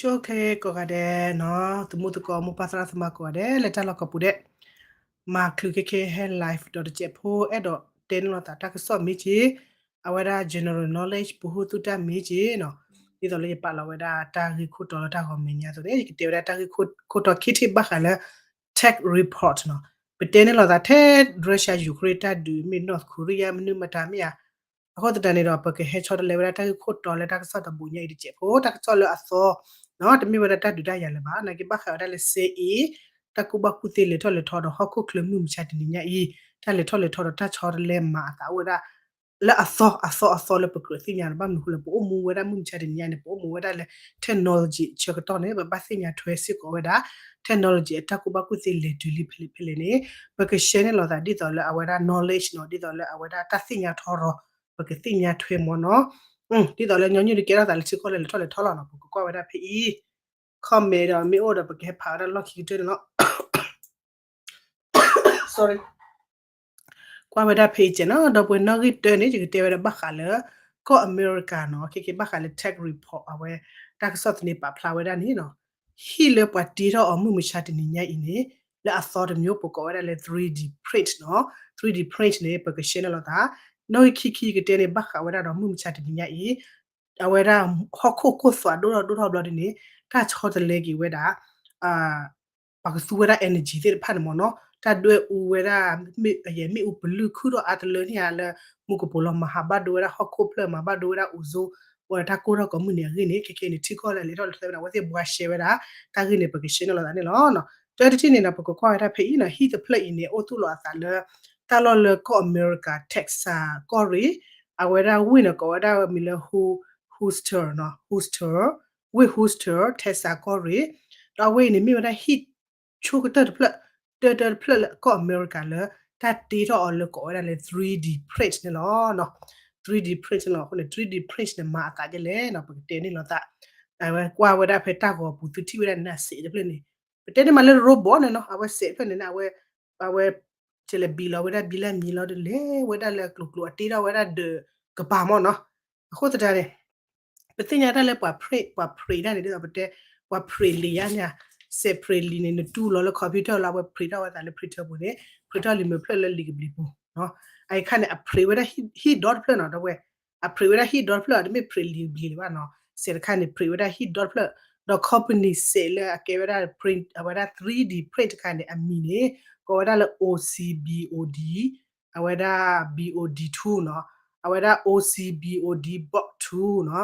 ဆိၣ်ဂ့ၤကိးဂၤဒဲးနီၤ, သမူသကိးမိၢ်ပၢ်သရၣ်သမါကိးဂၤဒဲး လၢတၢ်လီၢ်ကိးပူၤဒဲး, မၤချုးခဲခဲဟဲ live ဒီးတစဲးဖိ အဲၣ်ဒိးတဲန့ၢ်လိာ်သးတၢ်ကစီၣ်မ့ၢ်က့ၤ, အဝဲဒၣ် general knowledge ပဟူသူၣ်တၢ်မ့ၢ်က့ၤနီၤ, ဒ်သိးလၢယပာ်လီၤဝဲဒၣ်တၢ်ဂ့ၢ်ခိၣ်တီလၢတၢ်ဂီၤမဲာ်ညါအသိးန့ၣ် ယကတဲဝဲဒၣ်တၢ်ဂ့ၢ်ခိၣ်တီခံထံၣ်ဘၣ်ဃးလၢ tech report နီၤ, ပတဲန့ၢ်လိာ်သးထဲ Russia Ukraine တၢ်ဒုးမ့ၢ် North Korea မနုၤမတၤမ့ၢ်ဧါ အဃိသတးန့ၣ်ဒီး ပကဟဲဆီတလဲဝဲဒၣ်တၢ်ဂ့ၢ်ခိၣ်တီလၢတၢ်ကစီၣ်တဘိညါအံၤတစဲးဖိ တၢ်ကစီၣ်လၢအသီ, တမ့ၢ်ဝဲဒၣ်တၢ်ဒုးတၢ်ယၤလၢၤဘၣ်, နာ်က့ဘၣ်ဃးဝဲဒၣ်လၢစ့အံၤ တၢ်ကူၣ်ဘၣ်ကူၣ်သ့လဲၤထီၣ်လဲၤထီဒီးဟီၣ်ခိၣ်ချၢမုၢ်မဆါတနံၤညါအံၤ တၢ်လဲၤထီၣ်လဲၤထီဒီးတၢ်ဆီတလဲမၤအသးအိၣ်ဝဲဒၣ် လၢအသီအသီအသီလၢပကြၢးသ့ၣ်ညါဒီး ဘၣ်မနုၤဃိလဲၣ် ပအိၣ်မူဝဲဒၣ်မုၢ်မဆါတနံၤညါန့ၣ် ပအိၣ်မူဝဲဒၣ်လၢ technology ဆၢကတီၢ်န့ၣ် ပဘၣ်သ့ၣ်ညါထွဲစ့ၢ်ကီးဝဲဒၣ် technology အတၢ်ကူၣ်ဘၣ်ကူၣ်သ့လဲၤတုၤလံဖဲလဲၣ်ဖဲလဲၣ်န့ၣ် ပက share န့ၢ်လိာ်သးဒ်သိးလၢအဝဲဒၣ် knowledge နီၤ, ဒ်သိးလၢအဝဲဒၣ်တၢ်သ့ၣ်ညါထီရီၤ ပကသ့ၣ်ညါထွဲမ့ၢ်နီၤ, ဒ်သိးလၢညီနုၢ်တကဲထီၣ်သးလၢထံကီၢ်လၢလဲၤထီၣ်လဲၤထီလီၤနီၤ, ပကကွၢ်ဝဲဒၣ်ဖဲအံၤ comment ဒီးမ့ၢ်အိၣ်ဒီးပကဟဲဖးဝဲဒၣ်လီၢ်ခံကတၢၢ်န့ၣ်လီၤ sorry ကွၢ်ဝဲဒၣ်ဖဲအံၤကဲနီၤ, ဒီပုၢ်ဝဲၢ်နီၣ်ဂံၢ်တၢန့ၣ် ယကတဲဝဲဒၣ်ဘၣ်ဃးလၢ ကီၢ်အမဲရကၤနီၤ, ခဲကဲဘၣ်ဃးလၢ tech report အဝဲ တၢ်ကစီၣ်သန့ပာ်ဖျါဝဲဒၣ်န့ၣ်နီၤ, ဟံၣ်လၢပှၤတ့ထီၣ်အီၤမုၢ်မဆါတနံၤညါအံၤန့ၣ် လၢအသီတမျိုးပကိးဝဲဒၣ်လၢ three D print နီၤ, three D print န့ၣ် ပက share န့ၢ်လိာ်သး, နီၣ်ဂံၢ်ခံခံကတဲန့ၣ် ဘၣ်ဃးဝဲဒၣ်ဒီးမုၢ်မဆါတနံၤညါအံၤ အဝဲဒၣ်ဟီၣ်ခိၣ်ကိၢ်သွးဒိၣ်ထီၣ်ဒိၣ်ထီၣ်ဘျီဒ်န့ၣ် တၢ်ဆီတလဲက့ၤဝဲဒၣ် ပှၤကသူဝဲဒၣ် energy သ့ၣ်တဖၣ်န့ၣ်မ့ၢ်နီၤ, တၢ်ဒွဲၣ်အူဝဲဒၣ် မ့ၣ်အူပလုၢ်ခုၣ်ထီၣ်အါတလၢန့ၣ်ဧါ လၢမူကပိာ်လီၤ မၤဟးဘၣ်ဒိဝဲဒၣ်ဟီၣ်ခိၣ်ဖျၢၣ် မၤဘၣ်ဒိဝဲဒၣ် ozone ဝဲတၢ်ကိၢ်ထီၣ်ကိးမုၢ်နံၤအဂ့ၢ်န့ၣ် ခဲကဲန့ၣ် ထံကီၢ်လၢအလဲၤထီၣ်လဲၤထီဝဲဒၣ် အဝဲသ့ၣ်ဘှါရှဲဝဲဒၣ် တၢ်ဂ့ၢ်န့ၣ် ပက share န့ၢ်လိာ်သးန့ၣ်လီၤ. တၢတထံၣ်န့ၣ်နီၤ ပကကွၢ်ဝဲဒၣ်ဖဲအံၤနီၤ, ဟံၣ်တဖျၢၣ်အံၤန့ၣ် အိၣ်သူၣ်လီၤအသးလၢ တၢ်လီၢ်လၢကီၢ်အမဲရကၤ Texas ကီၢ်ရ့ၣ်, အဝဲဒၣ်ဝ့ၢ်န့ၣ် ကိးဝဲဒၣ်မံၤလၢ Houston နီၤ, Houston ဝ့ၢ် Houston Texas ကီၢ်ရ့ၣ်, ဒီးအဝဲအံၤန့ၣ်မ့ၢ်ဝဲဒၣ်ဟံၣ်ဆိကတၢၢ်တဖျၢၣ် တၢတၢတဖျၢၣ်လၢကီၢ်အမဲရကၤလၢ တၢ်တ့ထီၣ်အီၤလၢကိးဝဲဒၣ်လၢ three D print န့ၣ်လီၤ. three D print န့ၣ်လီၤ. အဃိန့ၣ် three D print န့ၣ် မၤအသးဒ်လဲၣ်နီၤ ပကတဲန့ၢ်လိာ်သး, အဝဲကွၢ်ဝဲဒၣ်ဖဲတၢ်ဂီၤပူၤသုထံၣ်ဝဲဒၣ်န့ၣ် စဲးတဖျၢၣ်န့ၣ်, ပတဲန့ၢ်မးလၢ robot န့ၣ်နီၤ, အဝဲစဲးတဖျၢၣ်န့ၣ် အဝဲ အဝဲ ကလဲၤဘံးလီၤဝဲဒၣ်ဘံလၢမံၤလီၤဒီး လဲၤဝဲဒၣ်လၢအကျိၤကျိၤ အတ့ထီၣ်ဝဲဒၣ်ဒီးကပၤမ့ၢ်နီၤ. အဃိသတးန့ၣ် ပသ့ၣ်ညါတၢ်လၢပှၤ print ပှၤ print တၢ်န့ၣ် ဒ်သိးပတဲ ပှၤ print လံာ်ယါန့ၣ်, စဲး print လံာ်န့ၣ် နတူၢ်လီၤလၢ computer လၢအဝဲ print ထီၣ်ဝဲသးလၢ printer ပူၤန့ၣ် print ထီၣ်လံာ်မဲာ်ဖျၢၣ်လၢလံာ်ကဘျံးပူၤ, အအံၤခါန့ၣ် အ print ဝဲဒၣ်ဟံၣ် ဟံၣ်ဒီတဖျၢၣ်နီၤ ဒီပုၢ်ဝဲၢ်, အ print ဝဲဒၣ်ဟံၣ်ဒီတဖျၢၣ် တမ့ၢ် print လံာ်ကဘျံးလၢၤဘၣ်နီၤ, စဲးတခါန့ၣ် print ဝဲဒၣ်ဟံၣ်ဒီတဖျၢၣ်, ဒီး company စဲးလၢအကဲဝဲဒၣ် print အဝဲဒၣ် three D print တခါန့ၣ် အမံၤန့ၣ် ကိးဝဲဒၣ်လၢ O C B O D အဝဲဒၣ် B O D two နီၤ, အဝဲဒၣ် O C B O D Bot two နီၤ,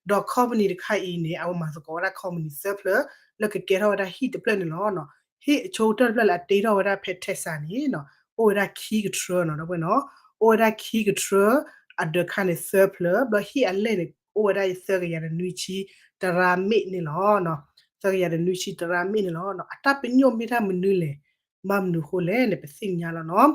ဒီး company တခါအံၤန့ၣ် အဝဲမၤသကိးဝဲဒၣ် company သၢဖျၢၣ် လၢကကဲထီၣ်ဝဲဒၣ်ဟံၣ်တဖျၢၣ်န့ၣ်လီၤ. ဟံၣ်အဆိကတၢၢ်တဖျၢၣ်လၢအတ့ထီၣ်ဝဲဒၣ်ဖဲ Texas န့ၣ်နီၤ, အိၣ်ဝဲဒၣ်ခံကထြၢနီၤ ဒီပုၢ်ဝဲၢ်နီၤ, အိၣ်ဝဲဒၣ်ခံကထြၢ, အဒၢးခါန့ၣ်သၢဖျၢၣ်, ဘျီဟံၣ်အလဲၢ်န့ၣ် အိၣ်ဝဲဒၣ်သၢကယၤဒီးနွံဆံတရၣ်မ့ၣ်န့ၣ်လီၤ. သၢကယၤဒီးနွံဆံတရၣ်မ့ၣ်န့ၣ်လီၤ. အတၢ်ပညိၣ်မ့ၢ်တၢ်မနုၤလဲၣ်, ဘၣ်မနုၤဃိလဲၣ်န့ၣ် ပသ့ၣ်ညါလီၤနီၤ.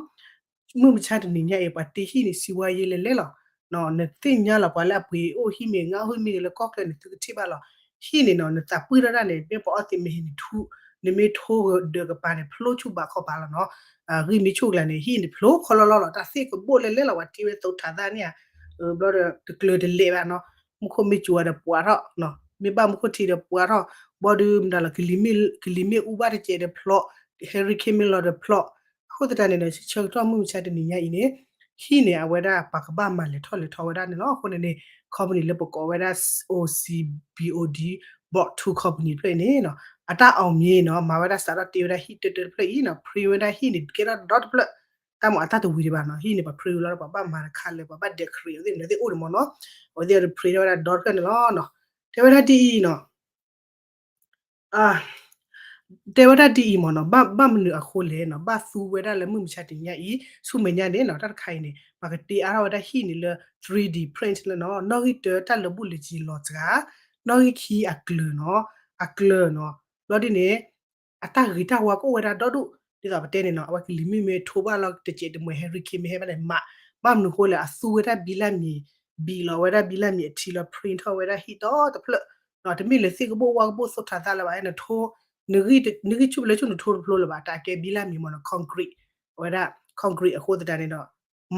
မုၢ်မဆါတနံၤညါအံၤ ပှၤတ့ဟံၣ်န့ၣ် စံးဝါယဲလဲၣ်လဲၣ်လီၤ. နသ့ၣ်ညါလီၤ ပှၤလၢအပှ့ၤအိၣ်ဟံၣ်မ့ၢ်ဂ့ၤ အိၣ်ဟံၣ်မ့ၢ်ဂ့ၤလၢကီၢ်ချၢန့ၣ် သုကထံၣ်ဘၣ်လီၤ. ဟံၣ်န့ၣ်နီၤ နသးပှံၢ်ထီၣ်တၢ်န့ၣ် မ့ၢ်ပှၤအီၣ်သ့ၣ်မ့ၢ်ဟ့ၣ်နထူ, နမ့ၢ်ထိဒီးကပၤန့ၣ် ဖျိဆူၣ်ဘးခီပၤလီၤနီၤ. ဂံၢ်မ့ၢ်ဆူၣ်ကျါန့ၣ် ဟံၣ်န့ၣ်ဖျိခီလီလီလီၤ. တၢ်သ့ၣ်ကဘိၣ်လဲၣ်လဲၣ်လီၤ ပှၤတ့ဝဲသိးထးသၣ်န့ၣ်ဧါ, ဘျီဒီးတကျၢၤတလဲာ်ဘၣ်နီၤ. မူခိၣ်မ့ၢ်စူၤဒီးပှၤထီၣ်, မ့ၢ်ဘၣ်မူခိၣ်ထံဒီးပှၤထီၣ်, ဘီဒုးမတၤလီၤ ကလံၤမ့ၢ်အူဘၣ်တစဲးဒီးဖျိး, hurricane မ့ၢ်လီၤဒီးဖျိး, အဃိသတးန့ၣ်ဒီး ဆၢကတီၢ်မုၢ်မဆါတနံၤညါအံၤန့ၣ် ဟံၣ်န့ၣ် အဝဲဒၣ်ပှၤကဘၣ်မၤလဲၤထီၣ်လဲၤထီဝဲဒၣ်န့ၣ်လီၤ. အဃိန့ၣ်န့ၣ် company လၢပကိးဝဲဒၣ် O C B O D Bot two company တဖျၢၣ်အံၤန့ၣ်နီၤ အတၢ်အီၣ်မ့ၤနီၤ မၤဝဲဒၣ်စးထီၣ်တ့ဝဲဒၣ်ဟံၣ်တၢတၢတဖျၢၣ်အံၤနီၤ print ဝဲဒၣ်ဟံၣ်န့ၣ် ကဲထီၣ်ဒီတဖျၢၣ် တၢ်မၤအတၢ်တဝံၤဒံးဘၣ်နီၤ ဟံၣ်န့ၣ် ပှၤ print လီၤဒီးပှၤဘၣ်မၤတခါလၢ ပှၤဘၣ်ဒဲး create အဝဲသ့ၣ်န့ၣ် အဝဲသ့ၣ်အိၣ်န့ၣ်မ့ၢ်နီၤ အဝဲသ့ၣ်ဒီး print ထီၣ်ဝဲဒၣ်ဒီတဖျၢၣ်န့ၣ်လီၤနီၤ တဲဝဲဒၣ်ဒ်အံၤနီၤ တဲဝဲဒၣ်ဒ်အံၤမ့ၢ်နီၤ ဘၣ်မနုၤအဃိလဲၣ်နီၤ ဘၣ်သူဝဲဒၣ်လၢမုၢ်မဆါတနံၤညါအံၤ ဆူမဲာ်ညါန့ၣ်နီၤ တၢ်တခါအံၤန့ၣ် ပှၤကတ့အါထီၣ်ဝဲဒၣ်ဟံၣ်န့ၣ်လၢ three D print လၢနီၤ နီၣ်ဂံၢ်တၢ တၢ်လၢာ်ဘူၣ်လၢာ်စ့ၤလီၤစှၤ နီၣ်ဂံၢ်ခံအကျၢၤနီၤ အကျၢၤနီၤ ဘျီဒ်န့ၣ် အတၢ်ဂ့ၤတၢ်ဝါကအိၣ်ဝဲဒၣ်ဒီဒူၣ် ဒ်သိးပတဲန့ၣ်နီၤ အဝဲကလံၤမ့ၢ်မ့ၢ်ထိဘၣ်လီၤတစဲးတမှဲၤ hurricane မ့ၢ်ဟဲဘၣ်လဲၣ်မး ဘၣ်မနုၤဃိလဲၣ် အသူဝဲဒၣ်ဘံလၢ်မံၤ ဘံၣ်လီၤဝဲဒၣ်ဘံလၢ်မံၤအထံလီၤ print ထီၣ်ဝဲဒၣ်ဟံၣ်ဒီတဖျၢၣ် တမ့ၢ်လၢသ့ၣ်ကဘိၣ်ဝါကဘိၣ်သိးထးသၣ်လၢၤဘၣ် နထိ နဂံၢ်ဆူၣ်ပလဲဆူၣ်နထိတဖျိလၢၤဘၣ် တၢ်ကဲဘံလၢ်မံၤမ့ၢ်နီၤ concrete အဝဲဒၣ် concrete အဃိသတးန့ၣ်ဒီး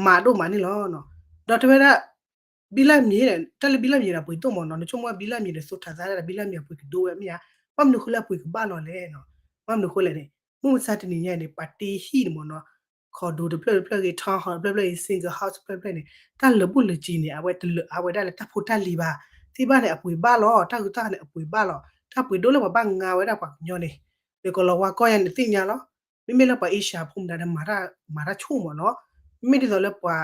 မၤဒိၣ်မးန့ၣ်လီၤ ဒီးတဲဝဲဒၣ် ဘံလၢမံၤ တၢ်လၢဘံလၢမံၤန့ၣ် အပှ့ၤဒိၣ်မးနီၤ, နဆိကမိၣ်ဝဲဘံလၢမံၤန့ၣ် သိးထးသးဒၣ်ဒီး ဘံလၢမံၤအပှ့ၤကဒိၣ်ဝဲမ့ၢ်ဧါ, ဘၣ်မနုၤဃိလၢအပှ့ၤကဘၣ်လီၤလဲၣ်နီၤ, ဘၣ်မနုၤဃိလဲၣ်န့ၣ် မုၢ်မဆါတနံၤညါန့ၣ် ပှၤတ့ဟံၣ်န့ၣ်မ့ၢ်နီၤ, condo တဖျၢၣ်တဖျၢၣ်ဂ့ၤ townhouse တဖျၢၣ်တဖျၢၣ်ဂ့ၤ single house တဖျၢၣ်တဖျၢၣ်န့ၣ် တၢ်လၢာ်ဘူၣ်လၢာ်စ့ၤန့ၣ် အဝဲတလၢာ်အါဝဲဒၣ်လၢတၢ်ဖိတၢ်လံၤဘၣ်, သ့ၣ်ဘၣ်န့ၣ် အပှ့ၤဘၣ်လီၤ, တၢ်ဂုၤတၢ်ဂၤန့ၣ် အပှ့ၤဘၣ်လီၤ, တၢ်ပှ့ၤဒိၣ်လၢပှၤဘၣ်ငါဝဲဒၣ်ပှၤကညီန့ၣ်, ဒီးကီၤလၤဝါကီၢ်ယါန့ၣ်သ့ၣ်ညါလီၤ, မ့မ့ၢ်လၢပှၤအ့ရှါဖိမတၤဒီး မၤတၢ်ဆိၣ်မ့ၢ်နီၤ, မ့မ့ၢ်ဒ်သိးလၢပှၤ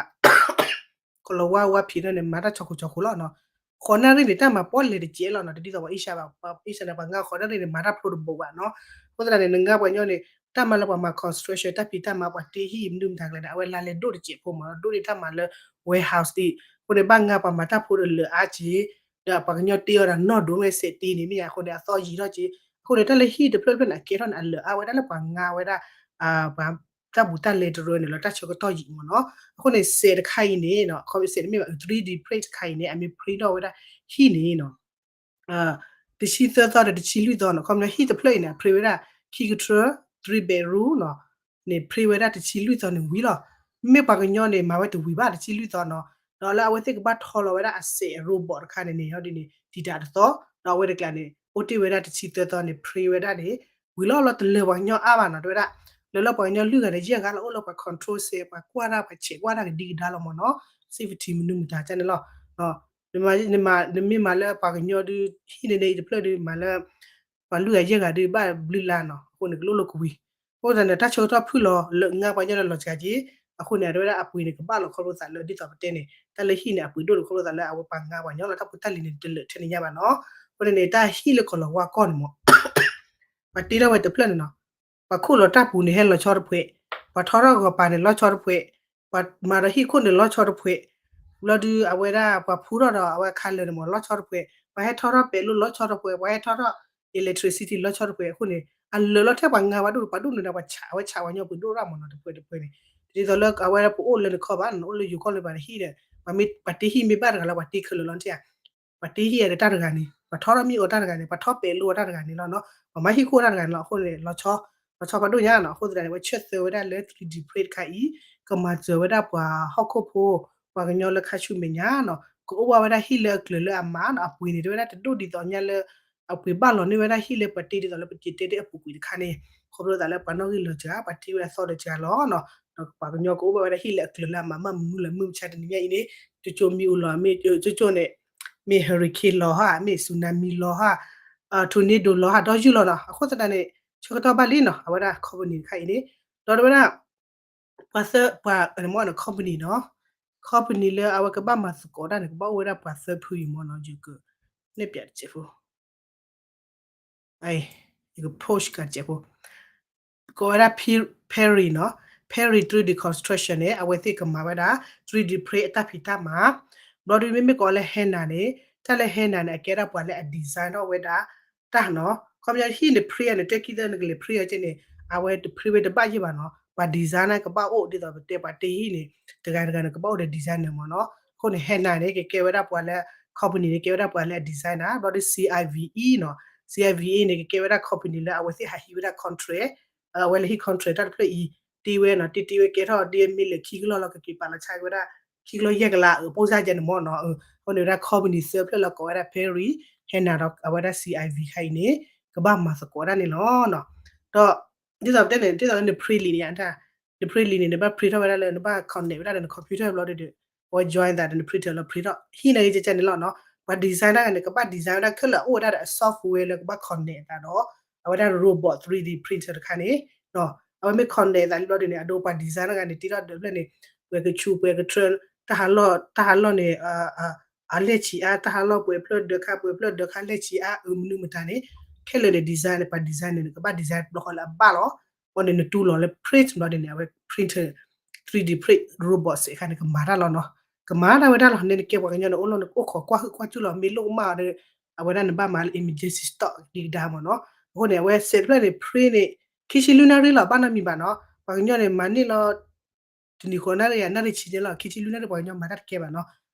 ကီၤလၤဝါဝါဖံးထီၣ်န့ၣ် မၤတၢ်ဆီခိၣ်ဆီခိၣ်လီၤနီၤ, ဃိးနၣ်ရံၣ်န့ၣ် တၢ်မၤပီၣ်လဲၤတကဲးလီၤနီၤ, တဒ်သိးပှၤအ့ရှါဘၣ်, ပှၤအ့ရှါန့ၣ် ပှၤငါဃိးနၣ်ရံၣ်န့ၣ် မၤတၢ်ဖျိတဘိးဘၣ်နီၤ, အဃိသတးန့ၣ် နငါပှၤကညီန့ၣ် တၢ်မၤလၢပှၤမၤ construction တၢ်ဖံးတၢ်မၤ ပှၤတ့ဟံၣ်မနုၤမတၤကျဲန့ၣ် အဝဲလါလဲဒိၣ်တကဲးဖိမ့ၢ်နီၤ, ဒိၣ်န့ၢ်တၢ်မၤလၢ warehouse ဒံး, အဃိန့ၣ် ဘၣ်ငါပှၤမၤတၢ်ဖိဒီးလၢာ်အါက့ၤ, ဒီးပှၤကညီတ့အီၤဒီးနီၢ်ဒိၣ်မ့ၢ်စဲးတ့န့ၣ်မ့ၢ်ဧါ, အဃိန့ၣ် အသီယံာ်ထီၣ်က့ၤ, အဃိန့ၣ် တၢ်လၢဟံၣ်တဖျၢၣ်တဖျၢၣ်န့ၣ် အကဲထီၣ်န့ၣ် အလၢာ်အါဝဲဒၣ်လၢပှၤငါဝဲဒၣ် ပှၤတၢ်ဘူးတၢ်လဲတရၢန့ၣ်လီၤ, တၢ်ဆၢကတီၢ်ယံာ်မ့ၢ်နီၤ, အဃိန့ၣ် စဲးတခါအံၤန့ၣ် ခီပစဲးတမ့ၢ်ဘၣ် three D print တခါအံၤန့ၣ် အမ့ၢ် print ထီၣ်ဝဲဒၣ်ဟံၣ်န့ၣ်နီၤ တဆံသၢသီဒီးတဆံလွံၢ်သီနီၤ, ခီပညီဟံၣ်တဖျၢၣ်အံၤန့ၣ် အ print ဝဲဒၣ် ခံကထၢ three bedroom နီၤ, န့ၣ် print ဝဲဒၣ်တဆံလွံၢ်သီန့ၣ်ဝံၤလီၤ, မ့မ့ၢ်ပှၤကညီန့ၣ် မၤဝဲတဝံၤဘၣ်တဆံလွံၢ်သီနီၤ, ဒီးလၢအဝဲသ့ၣ်ကဘၣ်ထီလီၤဝဲဒၣ်အစဲး robot တခါန့ၣ်န့ၣ် ဟီဒ်န့ၣ် တံာ်တာ်တသီ, ဒီးအဝဲတကျါန့ၣ် အိၣ်တ့ၢ်ဝဲဒၣ်တဆံသၢသီန့ၣ် print ဝဲဒၣ်န့ၣ် ဝံၤလီၤလီၤ တလၢာ်ပှၤကညီအါဘၣ်နီၤ, တဲဝဲဒၣ် လၢလၢပှၤကညီလွံၢ်ဂၤန့ၣ် ယဲၢ်ဂၤလီၤ အိၣ်လၢပှၤ control စဲး ပှၤကွၢ်တၢ် ပှၤဆဲးကွၢ်တၢ်ကဒံကဒါလီၤမ့ၢ်နီၤ, safety မနုၤမတၤကန့ၣ်လီၤ, နမ့ၢ်မၤလၢပှၤကညီဒုး ဟံၣ်န့ၣ်န့ၣ် အံၤတဖျၢၣ်ဒုး မၤလၢ ပှၤလွံၢ်ဂၤယဲၢ်ဂၤဒုး ဘၣ်ဘျုးလါနီၤ, အဃိန့ၣ် ကလိၣ်လိာ်ကဝံၤ, အဃိသတးန့ၣ် တၢ်ဆၢကတီၢ်ဖုၣ်လီၤ လၢငါပှၤကညီန့ၣ်လီၤစှၤက့ၤ, အဃိန့ၣ် အတဲဝဲဒၣ်အပှ့ၤန့ၣ် ကဘၣ်လီၤခီဖျိသးလၢ ဒ်သိးပတဲန့ၣ် တၢ်လၢဟံၣ်န့ၣ် အပှ့ၤဒိၣ်လီၤခီဖျိသးလၢအဝဲပှၤငါပှၤကညီလီၤ, တၢ်ဖိတၢ်လံၤန့ၣ် တလၢာ်ထဲန့ၣ်ညါဘၣ်နီၤ, အဃိန့ၣ်န့ၣ် တၢ်ဟံၣ်လၢကီၤလၤဝါကီၢ်န့ၣ်မ့ၢ် ပှၤတ့ထီၣ်ဝဲတဖျၢၣ်န့ၣ်နီၤ, ပှၤခိၣ်လီၤတၢ်ပူၤန့ၣ် ဟဲလီၤဆီတဖှဲး, ပှၤထီထီၣ်ဂီၤပၤန့ၣ် လီၤဆီတဖှဲး, ပှၤမၤဒီးဟံၣ်ခိၣ်န့ၣ် လီၤဆီတဖှဲး, ဘျီဒုးအဝဲဒၣ်ပှၤဖူထီၣ်ဒီးအဝဲခါလၢာ်န့ၣ်မ့ၢ် လီၤဆီတဖှဲး, ပှၤဟဲထီထီၣ်ပဲာ်လိၣ်လီၤဆီတဖှဲး, ပှၤဟဲထီထီၣ် electricity လီၤဆီတဖှဲး, အဃိန့ၣ် အလၢာ်လီၤထဲပှၤငါပှၤဒိၣ် ပှၤဒိၣ်န့ၣ်ဒီး ပှၤဆးဝဲဆးပှၤကညီ ပှ့ၤဒိၣ်ရၣ်မ့ၢ်နီၤ တဖှဲးတဖှဲးန့ၣ်, ဒ်သိးလၢအဝဲပအိၣ်လၢနခီၣ်ဘၣ် နအိၣ်လၢယိၤကီၢ်လၢပှၤတဟံၣ်ဒီး ပှၤတ့ဟံၣ်မ့ၢ်ဘၣ်တဂၤလီၤ ပှၤတ့ခဲလၢာ်လီၤ နထံၣ်ဧါ ပှၤတ့ဟံၣ်အတၢ်တဂၤန့ၣ် ပှၤထီထီၣ်မ့ၣ်အီၤတၢ်တဂၤန့ၣ် ပှၤထီပဲာ်လိၣ်အတၢ်တဂၤန့ၣ်လီၤနီၤ, ပှၤမၤဟံၣ်ခိၣ်တၢ်တဂၤန့ၣ်လီၤ. အဃိန့ၣ် လီၤဆီ လီၤဆီပှၤဒိၣ်ညါနီၤ. အဃိသတးန့ၣ် အဝဲဆၢၣ်သၢဝဲဒၣ်လၢ three D print တခါအံၤ ကမၤစၢၤဝဲဒၣ်ပှၤဟီၣ်ခိၣ်ဖိ ပှၤကညီလၢခါဆူမဲာ်ညါနီၤ ကအိၣ်ဘၣ်ဝဲဒၣ်ဟံၣ်လၢအကျၢၤလၢအမၤနီၤ အပှ့ၤန့ၣ် တဲဝဲဒၣ်တဒိၣ်ဒ်သိးညါလၢ အပှ့ၤဘၣ်လီၤန့ၢ်ဝဲဒၣ်ဟံၣ်လၢပှၤတ့ဒ်သိးလၢပက့ၤတဲတ့အပူၤကွံာ်တခါန့ၣ် ခီဖျိသးလၢပှၤနီၣ်ဂံၢ်လီၤစှၤ ပှၤတ့ဝဲအသီဒီးစှၤလီၤနီၤ. ဒီးပှၤကညီကအိၣ်ဘၣ်ဝဲဒၣ်ဟံၣ်လၢအကျၢၤလၢအမၤမၢ်မနုၤလၢမုၢ်မဆါတနံၤညါအံၤန့ၣ် ကၠိကၠိမ့ၢ်အိၣ်လီၤ မ့ၢ်ကၠိကၠိန့ၣ် မ့ၢ် hurricane လီၤဟါ မ့ၢ် tsunami လီၤဟါ tornado လီၤဟါ ဒီးယုၢ်လီၤနီၤ. အဃိသတးန့ၣ် ဆၢကတီၢ်ဘၣ်လံနီၤ အဝဲဒၣ် company တခါအံၤန့ၣ် ဒီးတဝဲဒၣ် ပှၤသၢ ပှၤ company နီၤ company လၢအဝဲကဘၣ်မၤသကိးတၢ်န့ၣ် ကဘၣ်အိၣ်ဝဲဒၣ်ပှၤသၢဖုအံၤမ့ၢ်နီၤ ယကနဲၣ်ပၠးတစဲးဖိ ယက post ကစဲးဖိ ကိးဝဲဒၣ် Perry နီၤ Perry three D Construction န့ၣ် အဝဲသ့ၣ်ကမၤဝဲဒၣ် three D print အတၢ်ဖံးတၢ်မၤ ဘျီဒုးမ့မ့ၢ်ကိးလၢ Hannah န့ၣ် တၢ်လၢ Hannah န့ၣ် အကဲဒၣ်ပှၤလၢအ design ထီၣ်ဝဲဒၣ် တၢ်နီၤ ခီပညီဟံၣ်န့ၣ် print န့ၣ် တဲခံသၢနကလဲၤ print အီၤကဲန့ၣ် အဝဲတ print ဝဲတဘၣ်ယဲၢ်ဘၣ်နီၤ ပှၤ design န့ၣ် ကဘၣ်အိၣ်ဒ်သိးပတဲပှၤတ့ဟံၣ်န့ၣ် တဂၤတဂၤန့ၣ် ကဘၣ်အိၣ်ဒီး designer မ့ၢ်နီၤ. အဃိန့ၣ် Hannah န့ၣ် ကကဲဝဲဒၣ်ပှၤလၢ company န့ၣ် ကဲဝဲဒၣ်ပှၤလၢအ designer ဘျီဒုး CIVE နီၤ CIVE န့ၣ် ကကဲဝဲဒၣ် company လၢအဝဲသ့ၣ်ဟးဟံးဝဲဒၣ် contract အဝဲလဲၤဟံး contract တၢ်တဖျၢၣ်အံၤ တ့ဝဲနီၤ တ့တ့ဝဲကဲထီၣ်ဒ်မ့ၢ်လၢခံကလီၢ်လီၤ ကက့ၤပာ်လီၤဆါက့ၤဝဲဒၣ် ခံကလီၢ်ယဲၢ်ကလးအပူၤစၢ်ကဲန့ၣ်မ့ၢ်နီၤ. အဃိန့ၣ်ဝဲဒၣ် company သၢဖျၢၣ်လီၤကိးဝဲဒၣ် Perry Hannah ဒီးအဝဲဒၣ် CIVE ခါအံၤန့ၣ် ကဘၣ်မၤသကိးတၢ်န့ၣ်လီၤနီၤ. ဒီး ဒ်သိးပတဲန့ၣ် ဒ်သိးလၢန print လံာ်န့ၣ် န print လံာ်န့ၣ် နဘၣ် print ထီၣ်ဝဲဒၣ်လၢ နဘၣ် connect ဝဲဒၣ်လၢန computer ဘျီဒီး အဝဲ join သးဒီးန printer လီၤ print ထီၣ် ဟံၣ်န့ၣ်ကကဲန့ၣ်လီၤနီၤ. ပှၤ design တၢ်န့ၣ် ကဘၣ် design ဝဲဒၣ်ခဲလၢာ်အအိၣ်ဝဲဒၣ်ဒီးအ software လၢကဘၣ် connect သးဒီး အဝဲဒၣ် robot three D printer တခါန့ၣ် အဝဲမ့ၢ် connect သးလံဘျီဒုးန့ၣ် အဒိပှၤ design တဂၤန့ၣ် တ့ထီၣ်ဒၢးဖျၢၣ်န့ၣ် ပှဲၤကဆူး ပှဲၤကထြၢ တၢ်ဟးလီၢ် တၢ်ဟးလီၢ်န့ၣ် အလဲၢ်ဆံးအါ တၢ်ဟးလီၢ်ပှဲၤဖျၢၣ်ဒၢးခါ ပှဲၤဖျၢၣ်ဒၢးခါလဲၢ်ဆံးအါ အမနုၤမတၤန့ၣ် ခဲလၢာ်န့ၣ် design န့ၣ် ပှၤ design န့ၣ် နကဘၣ် design တဘျီဃီလၢအဘၣ်လီၤ. အဃိန့ၣ် နတူၢ်လီၤလၢ print ဘျီဒုးန့ၣ် အဝဲ printer three D print robot စဲးခါန့ၣ် ကမၤတၢ်လီၤနီၤ. ကမၤတၢ်ဝဲဒၣ်လီၤ နဲနကဲပှၤကညီန့ၣ် အိၣ်လီၤနကအိၣ်ခိးကွၢ်ဟုၣ်ကွၢ်စူၣ်လီၤ မ့ၢ်လိၣ်ကမၣ်အီၤဒီး အဝဲဒၣ်နဘၣ်မၤလၢ emergency stock ဒံးကဒါမ့ၢ်နီၤ. အဃိန့ၣ် အဝဲစဲးတဖျၢၣ်န့ၣ် print န့ၣ် ခံဆံလွံၢ်နၣ်ရံၣ်လီၤ ဘၣ်နီတမံၤဘၣ်နီၤ. ပှၤကညီန့ၣ် မၤန့ၢ်လီၤ တနံၤဃိးနၣ်ရံၣ် နၣ်ရံၣ်ဆံန့ၣ်လီၤ ခံဆံလွံၢ်နၣ်ရံၣ် ပှၤကညီမၤတၢ်တကဲဘၣ်နီၤ.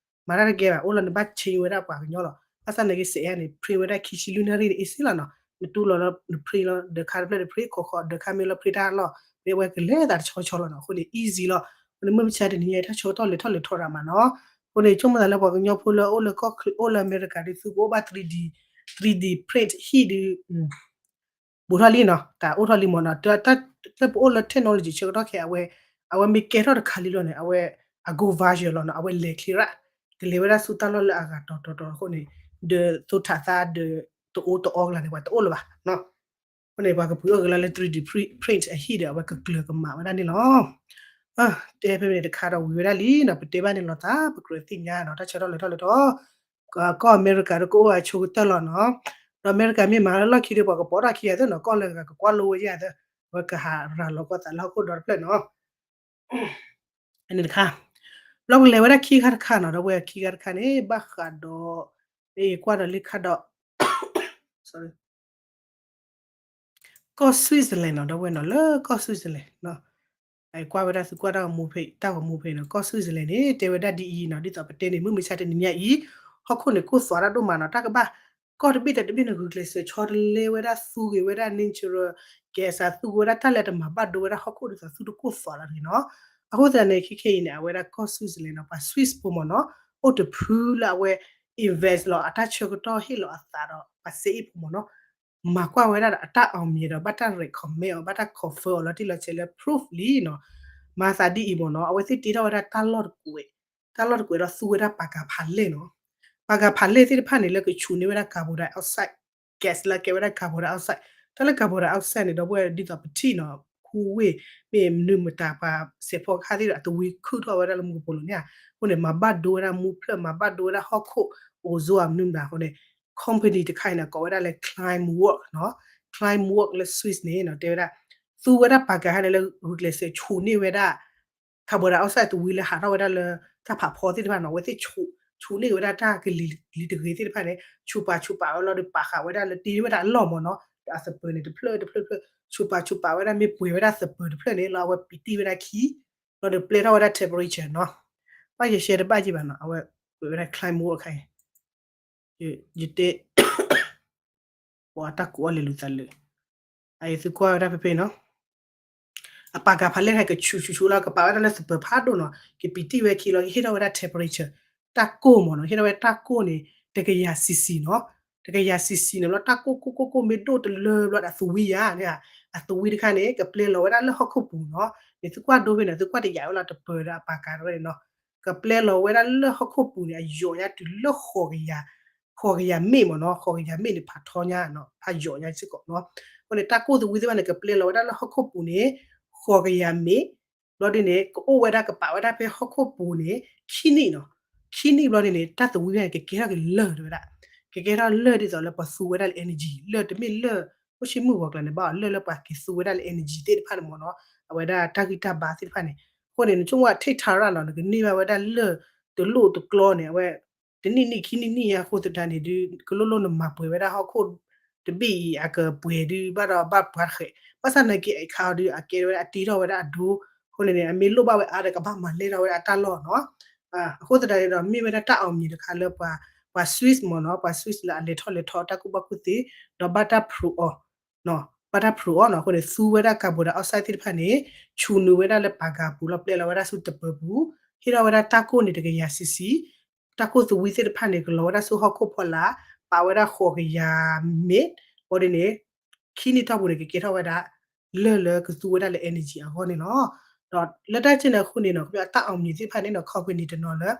မၤတၢ်တကဲဘၣ် အိၣ်လီၤနဘၣ် change ဝဲဒၣ်ပှၤကညီလီၤ. ဘၣ်ဆၣ်န့ၣ်က့ စဲးယါန့ၣ် print ဝဲဒၣ်ခံဆံလွံၢ်နၣ်ရံၣ်န့ၣ် အ့ၣ်စ့လီၤနီၤ. နတူၢ်လီၤလီၤ န print လီၤ ဒၢးခါတဖျၢၣ်န့ၣ် print ခိးခိး ဒၢးခါမ့ၢ်လီၤ print တၢ်လီၢ် မ့ၢ်အဝဲကလဲၤသးတဆီဆီလီၤနီၤ. အဃိန့ၣ် easy လီၤ. အဃိန့ၣ် မုၢ်မဆါတနံၤညါအံၤ တၢ်ဆၢကတီၢ်လဲၤထီၣ်လဲၤထီရၤမးနီၤ. အဃိန့ၣ် ဆိကမိၣ်သးလၢပှၤကညီဖိလၢအိၣ်လၢကီၢ်ချၢ အိၣ်လၢအမဲရကၤဒ်သိး ပအိၣ်ဘၣ် three D, three D print ဟံၣ်ဒ် ဘူးထီၣ်လံနီၤ, တၢ်အိၣ်ထီၣ်လံမ့ၢ်နီၤ, တၢ်ပအိၣ်လၢ technology ဆၢကတီၢ်ခဲအံၤ အဝဲမ့ၢ်ကဲထီၣ်တခါလံလီၤန့ၣ် အဝဲ အ go viral လီၤနီၤ, အဝဲလဲၤချ့ရၣ်, ကလဲၤဝဲဒၣ်ဆူတၢ်လီၢ်လၢအဂၤတီၤတီၤတီၤအဃိန့ၣ် ဒီးသိထးသးဒီး တအိၣ်တအီကလၤန့ၣ် ပှၤတအိၣ်လၢၤဘၣ်နီၤ. အဃိန့ၣ် ပှၤကပှ့ၤအီၣ်က့ၤလီၤလၢ three D print အဟံၣ်ဒီး အဝဲကကျၢၤကမၤဝဲဒၣ်န့ၣ်လီၤ. တဲဖဲန့ၣ်တခါဒီးဝံၤဝဲဒၣ်လံနီၤ, ပတဲဘၣ်န့ၣ်လီၤသး ပကြၢးသ့ၣ်ညါနီၤ, တၢ်ဆၢထီၣ်လဲၤထီၣ်လဲၤထီၣ် ကီၢ်အမဲရကၤဒီးကအိၣ်အဆိကတၢၢ်လီၤနီၤ. ဒီးအမဲရကၤမ့ၢ်မၤလၢလီၢ်ခံဒီး ပှၤကပိာ်ထီၣ်ခံဂၤသ့ၣ်နီၤ, ကီၢ်လၢဂၤကကွၢ်လိဝဲယၤသ့ၣ်, အဝဲကဟးရၤလီၤကီၢ်သးလၢဟီၣ်ခိၣ်ဒီတဖျၢၣ်နီၤ. အန့ၣ်တခါ, ဘျီကလဲၤဝဲဒၣ်ခံခါတခါနီၤ, ဒီးဝဲခံခါတခါန့ၣ် ဘၣ်ဃးဒီး ယကွၢ်ဒီးလံခါဒီး ကီၢ် Switzerland နီၤ, ဒီးဝဲနီၤ လၢကီၢ် Switzerland နီၤ, ကွၢ်ဝဲဒၣ်သုကွၢ်တၢ်ဂီၤမူဖဲ တၢ်ဂီၤမူဖဲနီၤ, ကီၢ် Switzerland န့ၣ် တဲဝဲဒၣ်ဒ်အံၤနီၤ, ဒ်သိးပတဲန့ၣ် မုၢ်မဆါတနံၤညါအံၤ ဟီၣ်ခိၣ်န့ၣ် ကိၢ်သွးတၢ်ဒိၣ်မးနီၤ, တၢ်ကဘၣ် ကီၢ်တဘ့ၣ်တဘ့ၣ်န့ၣ် ဂုာ်ကျဲးစၢးဆီတလဲဝဲဒၣ် သူက့ၤဝဲဒၣ် natural gas သူက့ၤဝဲဒၣ်တၢ်လၢတမၤဘၣ်ဒိဝဲဒၣ်ဟီၣ်ခိၣ်ဒ်သိး သူတကိၢ်သွးလၢၤတဂ့ၤနီၤ. အဃိသတးန့ၣ် ခဲခဲအံၤန့ၣ် အဝဲဒၣ်ကီၢ် Switzerland နီၤ, ပှၤ Swiss ဖိမ့ၢ်နီၤ, အိၣ်တဖုလၢအဝဲ invest လီၤ အတၢ်ဆၢကတီၢ်ဟ့ၣ်လီၤအသးဒီး ပှၤစဲအ့ၣ်ဖိမ့ၢ်နီၤ, မၤကွၢ်ဝဲဒၣ်ဒီးအတၢ်အီၣ်မံၤဒီး ဘၣ်တၢ် recommend အီၤ ဘၣ်တၢ် confirm အီၤလီၤတံၢ်လီၤဆဲးလၢ proof လံနီၤ. မၤသးဒ်အံၤမ့ၢ်နီၤ, အဝဲသ့ၣ်တ့ထီၣ်ဝဲဒၣ်တၢ်လီၢ်တကွဲး, တၢ်လီၢ်တကွဲးဒီးသူဝဲဒၣ်ပာ်ကၤဖးလဲၢ်နီၤ. ပာ်ကၤဖးလဲၢ်သ့ၣ်တဖၣ်န့ၣ် လၢကဆူးန့ၢ်ဝဲဒၣ် carbon dioxide gas လၢကဲဝဲဒၣ် carbon dioxide, တၢ်လၢ carbon dioxide န့ၣ် ဒီပုၢ်ဝဲၢ်ဒ်သိးပထံၣ်နီၤ, ခူဝ့ၢ် မ့ၢ်မနုၤမတၤ ပှၤစဲးဖီကဟၣ်သ့ၣ်ဒီး အသဝံခုၣ်ထီၣ်ဝဲဒၣ်လၢမူကပိာ်လိၤန့ၣ်ဧါ, အဃိန့ၣ် မၤဘၣ်ဒိဝဲဒၣ်မူဖျၢၣ် မၤဘၣ်ဒိဝဲဒၣ်ဟီၣ်ခိၣ် ozone မနုၤမတၤအဃိန့ၣ် company တခါအံၤန့ၣ် ကိးဝဲဒၣ်လၢ Climework နီၤ, Climework လၢ Swiss န့ၣ်နီၤ တဲဝဲဒၣ် သူဝဲဒၣ်ပာ်ကၤဟဲန့ၣ်လၢဂုာ်ကျဲးစၢးဆူးန့ၢ်ဝဲဒၣ် carbon dioxide သဝံလၢဟးထီၣ်ဝဲဒၣ်လၢ တၢ်ဖးဖီသ့ၣ်တဖၣ်နီၤ, အဝဲသ့ၣ်ဆူးန့ၢ်ဝဲဒၣ်တၢ်ကလံၤလံၤတဂ့ၤသ့ၣ်တဖၣ်န့ၣ် ဆူးပာ်ဆူးပာ်ဝဲလီၤဒီး ပာ်ဃာ်ဝဲဒၣ်လၢတ့ဝဲဒၣ်အလီၢ်မ့ၢ်နီၤ, ဒီးအသပၢၤန့ၣ် တဖျၢၣ်တဖျၢၣ်တဖျၢၣ် ဆူးပာ်ဆူးပာ်ဝဲဒၣ်မ့ၢ်ပှဲၤဝဲဒၣ်သပၢၤတဖျၢၣ်န့ၣ် လီၤအဝဲပံးတံၢ်ဝဲဒၣ်ခံ လီၤဒီးပျဲထီၣ်ဝဲဒၣ် temperature နီၤ. ဘၣ်ယဲရှဲတဘၣ်က့ဘၣ်နီၤ, အဝဲပှဲၤဝဲဒၣ် Climework အခါအံၤ ယတဲ ပှၤတၢ်ကူးအီၣ်လဲၤလူၤသးလၢာ်, အအံၤသုကွၢ်ဝဲဒၣ်ဖဲဖဲနီၤ, အပာ်ကၤဖးလဲၢ်ဟဲကဆူးဆူးဆူးလီၤ ကပာ်ဝဲဒၣ်လၢသပၢၤဖးဒိၣ်နီၤ, ကပံးတံၢ်ဝဲခံလီၤ ကဟ့ၣ်ထီၣ်ဝဲဒၣ် temperature တၢ်ကိၢ်မ့ၢ်နီၤ, ဟ့ၣ်ထီၣ်ဝဲတၢ်ကိၢ်န့ၣ် တကယၤ cc နီၤ, တကယၤ cc န့ၣ်ဘျီ တၢ်ကိၢ်ကိၢ်ကိၢ်ကိၢ်မ့ၢ်ဒိၣ်တလၢဘျီဒီးအသဝံယါန့ၣ်, အသဝံတခါန့ၣ် ကပျဲလီၤဝဲဒၣ်လၢဟီၣ်ခိၣ်ပူၤနီၤ, န့ၣ်သုကွၢ်ဒိဖဲန့ၣ် သုကွၢ်တယာ်ဝဲလီၤ တပၢၤဒီးအပာ်ကၤဝဲန့ၣ်နီၤ, ကပျဲလီၤဝဲဒၣ်လၢဟီၣ်ခိၣ်ပူၤန့ၣ် အယိာ်ညါတုၤလၢဃိးကယၤ ဃိးကယၤမ့ၣ်မ့ၢ်နီၤ, ဃိးကယၤမ့ၣ်န့ၣ် ဖးထီညါနီၤ, ဖးယိာ်ညါစ့ၢ်ကီးနီၤ, အဃိန့ၣ် တၢ်ကိၢ်သဝံသ့ၣ်တဖၣ်န့ၣ် ကပျဲလီၤဝဲဒၣ်လၢဟီၣ်ခိၣ်ပူၤန့ၣ် ဃိးကယၤမ့ၣ်, ဘျီဒ်န့ၣ် ကအိၣ်ဝဲဒၣ်ကပာ်ဝဲဒၣ်ဖဲဟီၣ်ခိၣ်ပူၤန့ၣ် ခံနံၣ်နီၤ, ခံနံၣ်ဘျီဒ်န့ၣ် တၢ်သဝံန့ၣ် ကကဲထီၣ်က့ၤလၢၢ်တဝဲဒၣ်, ကကဲထီၣ်လၢၢ်ဒ်သိးလၢပှၤသူဝဲဒၣ်လၢ energy လၢၢ်တမ့ၢ်လၢၢ် အိၣ်ဆ့မုၢ်ဂီၤကျါန့ၣ် ဘၣ်အီၤလၢၢ်လၢပှၤက့ၤသူဝဲဒၣ်လၢ energy သ့ၣ်တဖၣ်န့ၣ်မ့ၢ်နီၤ, အဝဲဒၣ်တၢ်ဂံၢ်တၢ်ဘါသ့ၣ်တဖၣ်န့ၣ်, အဃိန့ၣ် နဆိကမိၣ် take time နီၤ, နကန့ၢ်ဘၣ်ဝဲဒၣ်လၢၢ်တလိၣ်တကျီန့ၣ် အဝဲ တနံၣ်နံၣ်ခံနံၣ်နံၣ်ညါအဃိသတးန့ၣ် ဒုးကလိၣ်လိၣ်နမၤပှဲၤဝဲဒၣ်ဟီၣ်ခိၣ်တဘ့ၣ်အံၤ အကပှဲၤဒုးဘၣ်ဒီးဘၣ်ပှၤတဃဲး, ဘၣ်ဆၣ်နာ်က့အခါအီၤဒုး အကဲဝဲဒၣ်အတ့ထီၣ်ဝဲဒၣ်အဒိ, အဃိန့ၣ်န့ၣ် အမ့ၢ်လိၣ်ဘၣ်ဝဲအါဒီးကဘၣ်မၤလဲၢ်ထီၣ်ဝဲဒၣ်အတၢ်လီၢ်နီၤ, အဃိသတးန့ၣ်ဒီး မ့ၢ်ဝဲဒၣ်တၢ်အီၣ်မံၤတခါလၢပှၤ ပှၤ Swiss မ့ၢ်နီၤ, ပှၤ Swiss လၢအလဲၤထီၣ်လဲၤထီၣ်တၢ်ကူၣ်ဘၣ်ကူၣ်သ့, ဒီးဘၣ်တၢ် prove အီၤ, ဘၣ်တၢ် prove အီၤနီၤ, အဃိန့ၣ် သူဝဲဒၣ် carbon dioxide သ့ၣ်တဖၣ်န့ၣ် ဆူးနုာ်ဝဲဒၣ်လၢပာ်ကၤပူၤလီၤ ပျဲလီၤဝဲဒၣ်ဆူတပၢၤပူၤ, ဟ့ၣ်ထီၣ်ဝဲဒၣ်တၢ်ကိၢ်န့ၣ် တကယၤ cc, တၢ်ကိၢ်သဝံသ့ၣ်တဖၣ်န့ၣ် ကလီၤဝဲဒၣ်ဆူဟီၣ်ခိၣ်ဖီလာ်, ပာ်ဝဲဒၣ်ဃိးကယၤမ့ၣ်, ဘၣ်ဒ်န့ၣ် ခံနံၣ်တီၢ်ပူၤန့ၣ် ကကဲထီၣ်ဝဲဒၣ် လၢၢ်လၢကသူဝဲဒၣ်လၢ energy အဂီၢ်န့ၣ်လီၤ. ဒီးလၢတၢ်ကဲန့ၣ်အဃိန့ၣ်နီၤ ခီဖျိအတၢ်အီၣ်မံၤသ့ၣ်တဖၣ်န့ၣ်နီၤ company တနီၤလၢ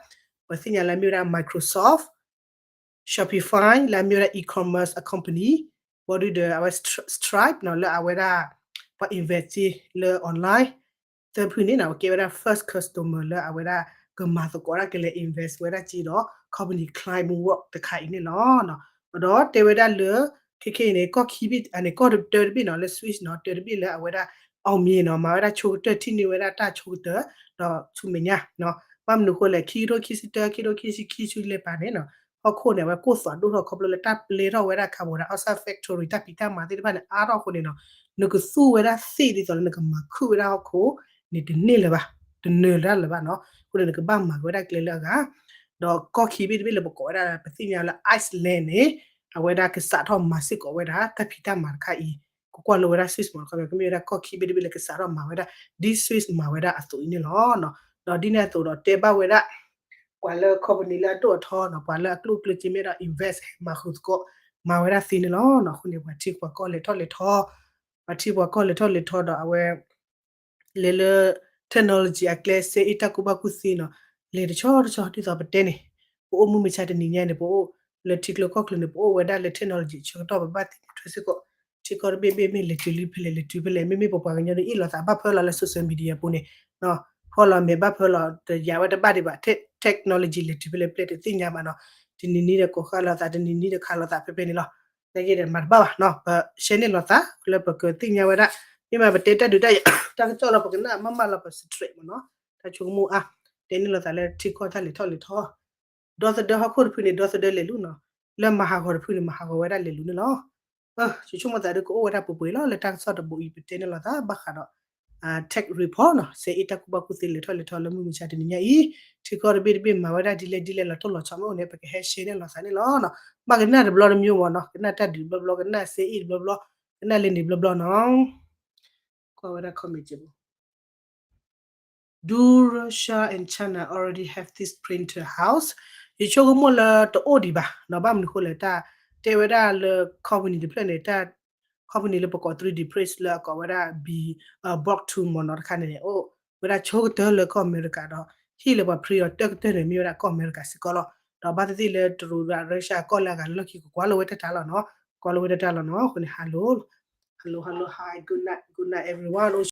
ပသ့ၣ်ညါလၢအမ့ၢ်ဝဲဒၣ် Microsoft, Shopify လၢအမ့ၢ်ဝဲဒၣ် e-commerce အ company, ဘၣ်ဒုးဒီးအဝဲ Stripe နီၤ လၢအဝဲဒၣ် ပှၤ invest လၢ online သၢဖုန့ၣ်နီၤ ကဲဝဲဒၣ် first customer လၢအဝဲဒၣ်ကမၤသကိးတၢ်ကလဲၤ invest ဝဲဒၣ်က့ၤဒီး company Climeworks တခါအံၤန့ၣ်လီၤ. ဒီးတဲဝဲဒၣ်လၢ ခဲခဲအံၤန့ၣ် ကီၢ်ခံဘ့ၣ်န့ၣ် ကီၢ်တၢတဘ့ၣ်နီၤ လၢ Swiss နီၤ တၢတဘ့ၣ်လၢအဝဲဒၣ် အီၣ်မံၤနီၤ မၤဝဲဒၣ်ဆိကတၢၢ်ထံၣ်န့ၢ်ဝဲဒၣ်တၢ်ဆိကတၢၢ် ဒီးဆူမဲာ်ညါ ဘၣ်မနုၤအဃိလဲၣ် ခံကထိခံဆံတၢ ခံကထိခံဆံခံဆူလဲၤပာ်န့ၣ်နီၤ ဟီၣ်ခိၣ်န့ၣ် အဝဲကိၢ်သွးဒိၣ်ထီၣ်ခီဖျိလၢတၢ်ပျဲထီၣ်ဝဲဒၣ် carbon dioxide factory တၢ်ဖံးတၢ်မၤသ့ၣ်တဖၣ်န့ၣ် အါထီၣ်အဃိန့ၣ်နီၤ နကသူဝဲဒၣ်သ့ၣ်ဒ်သိးလၢနကမၤခုၣ်ဝဲဒၣ်ဟီၣ်ခိၣ်န့ၣ် တန့ၢ်လၢၤဘၣ် တနၢၤတၢ်လၢၤဘၣ်နီၤ အဃိန့ၣ် နကဘၣ်မၤက့ၤဝဲဒၣ်ကျဲလၢအဂၤ ဒီးကီၢ်ခံဘ့ၣ်တဘ့ၣ်လၢပကိးဝဲဒၣ် ပသ့ၣ်ညါလၢ Iceland န့ၣ် အဝဲဒၣ်ကစးထီၣ်မၤစ့ၢ်ကီးဝဲဒၣ် တၢ်ဖံးတၢ်မၤတခါအံၤ ကကွၢ်လိဝဲဒၣ် Swiss မ့ၢ်တခီ ကမ့ၢ်ဝဲဒၣ်ကီၢ်ခံဘ့ၣ်တဘ့ၣ်လၢကစးထီၣ်မၤဝဲဒၣ် ဒ် Swiss မၤဝဲဒၣ်အသိးအံၤန့ၣ်လီၤ. ဒီးဒ်န့ၣ်အသိးဒီးတဲဘၣ်ဝဲဒၣ် ပှၤလၢ company လၢအဒိၣ်အထီနီၤ ပှၤလၢအကျိၣ်အကျၢၢ်က့မ့ၢ်ဒီး invest ဟဲမၤဃုာ်သကိး မၤဝဲဒၣ်သ့န့ၣ်လီၤ. အဃိန့ၣ် ပှၤထံပှၤကီၢ်လဲၤထီၣ်လဲၤထီ ပှၤထံပှၤကီၢ်လဲၤထီၣ်လဲၤထီဒီးအဝဲ လဲၤလၢ technology အကျဲ စဲအ့ၣ်တၢ်ကူၣ်ဘၣ်ကူၣ်သ့နီၤ လဲၤတဆီတဆီဒ်သိးပတဲန့ၣ် ပအိၣ်မုၢ်မဆါတနံၤညါန့ၣ် ပအိၣ်လၢထံကျိကီၢ်ကျိန့ၣ် ပအိၣ်ဝဲဒၣ်လၢ technology ဆၢကတီၢ် ပဘၣ်သ့ၣ်နီၣ်ထွဲစ့ၢ်ကီး ထံကီၢ်တဘ့ၣ်ဘ့ၣ်မ့ၢ်လဲၤတုၤလံဖဲလဲၣ် လဲၤတုၤဖဲလဲၣ် မ့မ့ၢ်ပပှၤကညီဒုးအ့ၣ်လိာ်သးဘၣ်ဖၢလီၤလၢ social media ပူၤန့ၣ် ဖီလီၤမဲာ်ဘၣ်ဖၢလီၤ တယာ်ဝဲတဘၣ်ဒံးဘၣ် technology လဲၤတုၤဖဲလဲၣ်ဖဲလဲၣ်တသ့ၣ်ညါဘၣ်နီၤ တနံၤနံၤဒီးကိးဃာ်လိာ်သး တနံၤနံၤဒီးခးလိာ်သးဖဲဖဲန့ၣ်လီၤ. နာ်က့ဒီးမၤတဘၣ်ဘၣ်နီၤ ပ share န့ၢ်လိာ်သး လၢပကသ့ၣ်ညါဝဲဒၣ် မ့ၢ်မးပတဲတၢ်ဒုးတၢ်ယၤ တၢ်ကစီၣ်လီၤ ပကနၣ်မးမးလီၤ ပ straight မးနီၤ တၢ်ဆိကမိၣ်အါ တဲန့ၢ်လိာ်သးလၢထံကီၢ်တၢ်လဲၤထီၣ်လဲၤထီ ဒီသဒၢဟီၣ်ခိၣ်တဖုန့ၣ် ဒီသဒၢလဲၤလူၤနီၤ လၢမၤဟးဂီၤတဖုန့ၣ် မၤဟးဂီၤဝဲဒၣ်လဲၤလူၤန့ၣ်လီၤ. ယဆိကမိၣ်သးဒုးကအိၣ်ဝဲဒၣ်ပှဲၤပှဲၤလီၤ လၢတၢ်ကစီၣ်တဘိအံၤ ပတဲန့ၢ်လိာ်သးဘၣ်ဃးဒီး tech report နီၤ စဲအ့ၣ်တၢ်ကူၣ်ဘၣ်ကူၣ်သ့လဲၤထီၣ်လဲၤထီလၢမုၢ်မဆါတနံၤညါအံၤ ထံကီၢ်တဘ့ၣ်တဘ့ၣ်မၤဝဲဒၣ်ဒ်လဲၣ်ဒ်လဲၣ်လီၤတိၢ်လီၤဆီမ့ၢ်အိၣ်န့ၣ် ပကဟဲ share န့ၢ်လိာ်သးန့ၣ်လီၤ. ဘၣ်ကနၣ်တဘျီတမံၤမးနီၤ ကနၣ်တၢ်ဒုးတဘျီဘျီ ကနၣ်စဲအ့ၣ်တဘျီဘျီ ကနၣ်လၢန့ၣ်တဘျီဘျီနီၤ ကွၢ်ဝဲဒၣ် comment ပူၤ Do Russia and China already have this printer house? ယဆိကမိၣ်လၢတအိၣ်ဒံးဘၣ်နီၤ ဘၣ်မနုၤဃိလဲၣ် တၢ်တဲဝဲဒၣ်လၢ company တဖျၢၣ်န့ၣ် တၢ် company လၢပကိး three D print လၢအကိးဝဲဒၣ် ဘီးထူမ့ၢ်နီၤတခါန့ၣ်န့ၣ် အိၣ်ဝဲဒၣ်ဆိကတၢၢ်လၢကီၢ်အမဲရကၤဒီး ဟံၣ်လၢပှၤ print အီၤတၢ်ကတၢၢ်န့ၣ် မ့ၢ်ဝဲဒၣ်ကီၢ်အမဲရကၤစ့ၢ်ကီးလီၤ. ဒီးဘၣ်သ့ၣ်သ့ၣ်လၢတရူးဒီး Russia အကီၢ်လၢအဂၤလၢလီၢ်ခံကကွၢ်လၢဝဲတၢ်တၢ်လီၤနီၤ ကွၢ်လၢဝဲတၢ်တၢ်လီၤနီၤ အဃိန့ၣ် hello hello hi good night good night everyone